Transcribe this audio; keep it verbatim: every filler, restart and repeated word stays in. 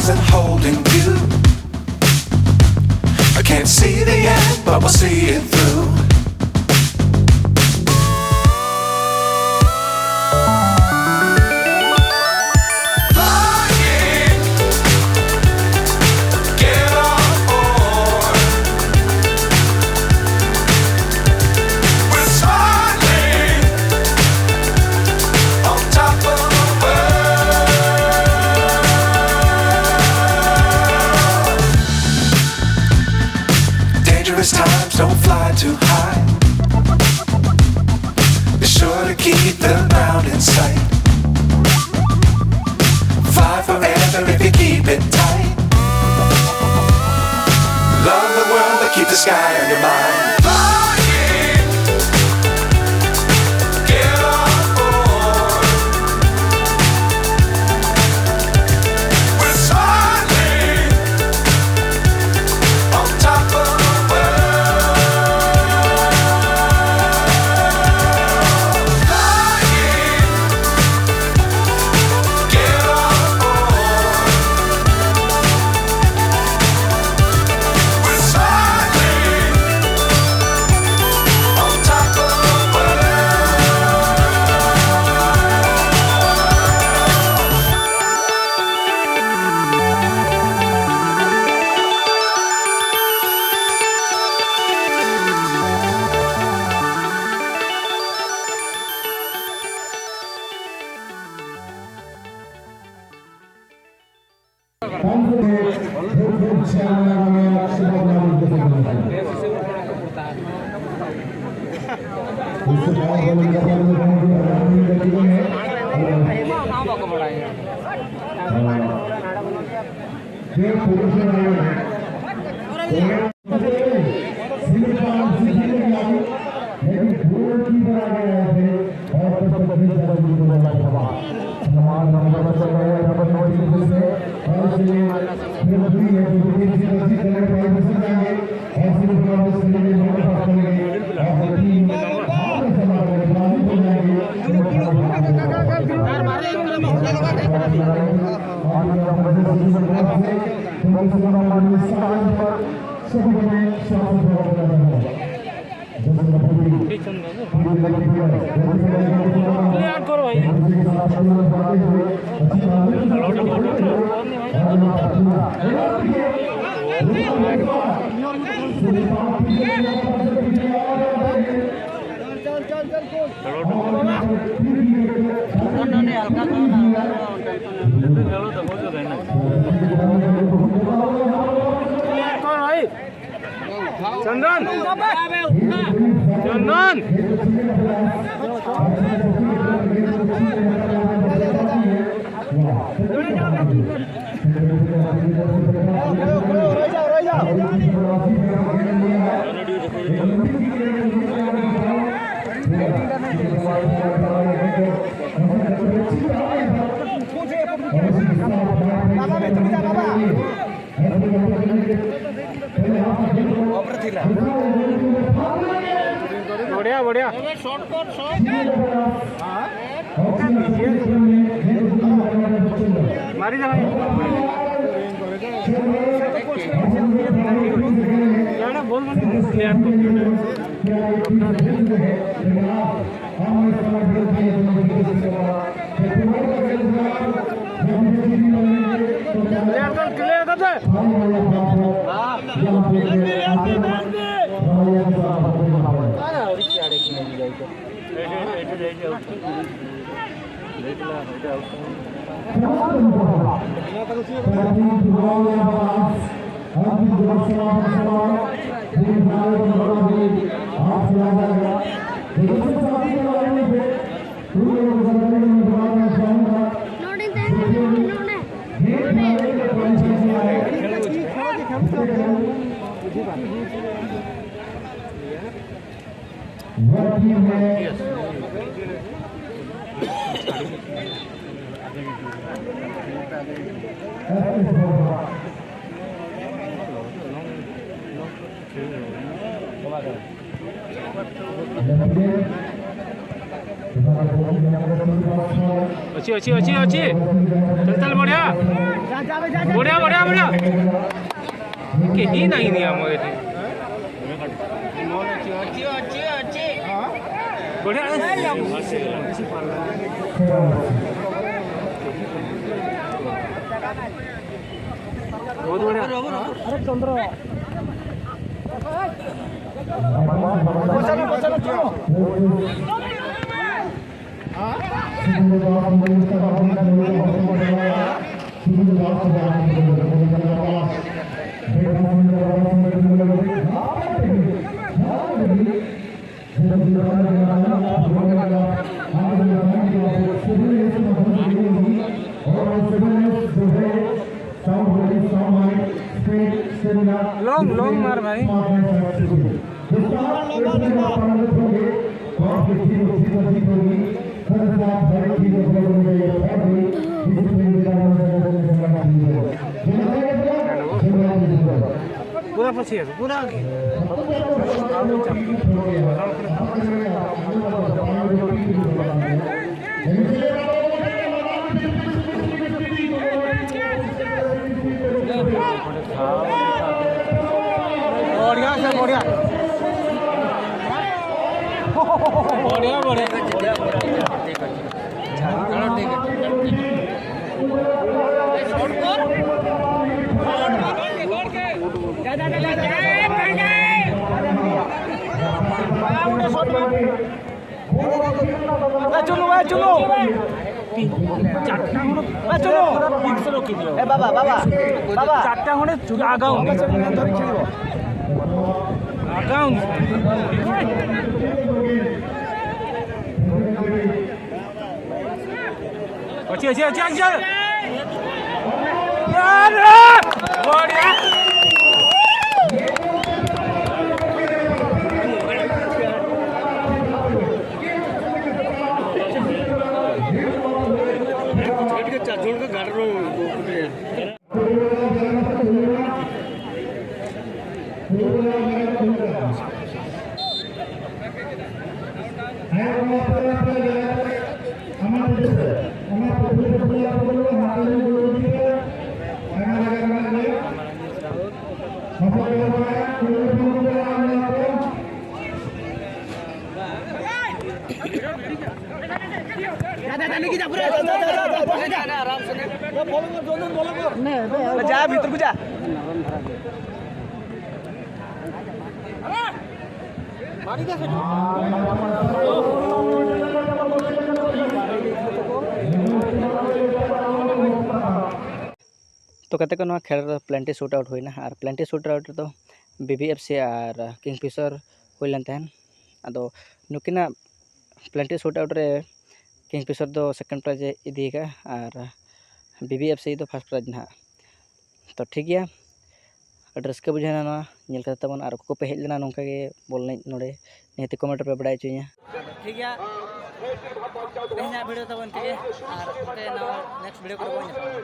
And holding you. I can't see the end, but we'll see it through. Flying, get on board. We're smiling on top of the world. Dangerous times, don't fly too high. Be sure to keep the ground in sight. Fly forever if you keep it tight. Love the world, but keep the sky on your mind. Flying, get on board. We're smiling on top of the world. Flying, get on board. We're smiling on top of the world. Clear करो भाई। चंदन, चंदन। बढ़िया, बढ़िया। मारी जा भाई। बोल, बोल, बोल। क्लियर कर, क्लियर कर दे। ᱱᱚᱰᱮ ᱛᱟᱦᱮᱱ ᱠᱟᱱᱟ, ᱱᱚᱰᱮ᱾ ଅଛି, ଅଛି, ଅଛି, ଅଛି। ଚାଲ, ଚାଲ, ବଢ଼ିଆ। ବଢ଼ିଆ, ବଢ଼ିଆ, ବଢ଼ିଆ। କେହି ନାହିଁ ନି ଆମ ଏଠି। ବଢ଼ିଆ। ବହୁତ ବଢ଼ିଆ। ଆରେ ଚନ୍ଦ୍ର। लॉन्ग, लॉन्ग मार भाई। पूरा पछिया, पूरा आगे। बढ़िया से बढ़िया। बढ़िया, बढ़िया। चलो, ठीक है। ए, चुनू, ए, चुनू। ए, चुनू। ए, बाबा, बाबा, बाबा। चारटा होने आगाऊ। आगाऊ। अच्छी, अच्छी, अच्छी, अच्छी। यार! बढ़िया। ᱡᱟ ᱵᱷᱤᱛᱨᱤ ᱠᱚ ᱡᱟ᱾ ᱛᱚ ᱜᱟᱛᱮ ᱠᱚ, ᱱᱚᱣᱟ ᱠᱷᱮᱞ ᱨᱮᱫᱚ ᱯᱞᱮᱱᱴᱤ ᱥᱩᱴ ᱟᱣᱩᱴ ᱦᱩᱭᱱᱟ, ᱟᱨ ᱯᱞᱮᱱᱴᱤ ᱥᱩᱴ ᱟᱣᱩᱴ ᱨᱮᱫᱚ ᱵᱤ ᱵᱤ ᱮᱯᱷ ᱥᱤ ᱟᱨ ᱠᱤᱝ ᱯᱷᱤᱥᱟᱨ ᱦᱩᱭ ᱞᱮᱱ ᱛᱟᱦᱮᱸᱫ᱾ ᱟᱫᱚ ᱱᱩᱠᱤᱱᱟᱜ ᱯᱞᱮᱱᱴᱤ ᱥᱩᱴ ᱟᱣᱩᱴ ᱨᱮ ᱠᱤᱝ ᱯᱷᱤᱥᱟᱨ ᱫᱚ ᱥᱮᱠᱮᱱᱰ ᱯᱨᱟᱭᱤᱡᱽ ᱮ ᱤᱫᱤ ᱟᱠᱟᱫᱼᱟ, ᱟᱨ ᱵᱤ ᱵᱤ ᱮᱯᱷ ᱥᱤ ᱫᱚ ᱯᱷᱟᱥᱴ ᱯᱨᱟᱭᱤᱡᱽ ᱱᱟᱦᱟᱜ᱾ ᱛᱚ ᱴᱷᱤᱠ ᱜᱮᱭᱟ, ᱟᱹᱰᱤ ᱨᱟᱹᱥᱠᱟᱹ ᱵᱩᱡᱷᱟᱹᱣ ᱮᱱᱟ ᱱᱚᱣᱟ ᱧᱮᱞ ᱠᱟᱛᱮ ᱛᱟᱵᱚᱱ, ᱟᱨ ᱚᱠᱚᱭ ᱠᱚᱯᱮ ᱦᱮᱡ ᱞᱮᱱᱟ ᱱᱚᱝᱠᱟ ᱜᱮ ᱵᱚᱞ ᱮᱱᱮᱡ ᱱᱚᱰᱮ, ᱱᱤᱦᱟᱹᱛ ᱠᱚᱢᱮᱱᱴ ᱨᱮᱯᱮ ᱵᱟᱲᱟᱭ ᱦᱚᱪᱚᱧᱟ᱾ ᱴᱷᱤᱠ ᱜᱮᱭᱟ, ᱛᱮᱦᱮᱧᱟᱜ ᱵᱷᱤᱰᱤᱭᱳ ᱛᱟᱵᱚᱱ ᱤᱱᱠᱟᱹ ᱜᱮ, ᱟᱨ ᱱᱚᱛᱮ ᱱᱟᱣᱟ ᱱᱮᱠᱥᱴ ᱵᱷᱤᱰᱤᱭᱳ ᱠᱚᱨᱮ ᱵᱚᱱ ᱧᱟᱯᱟᱢᱟ᱾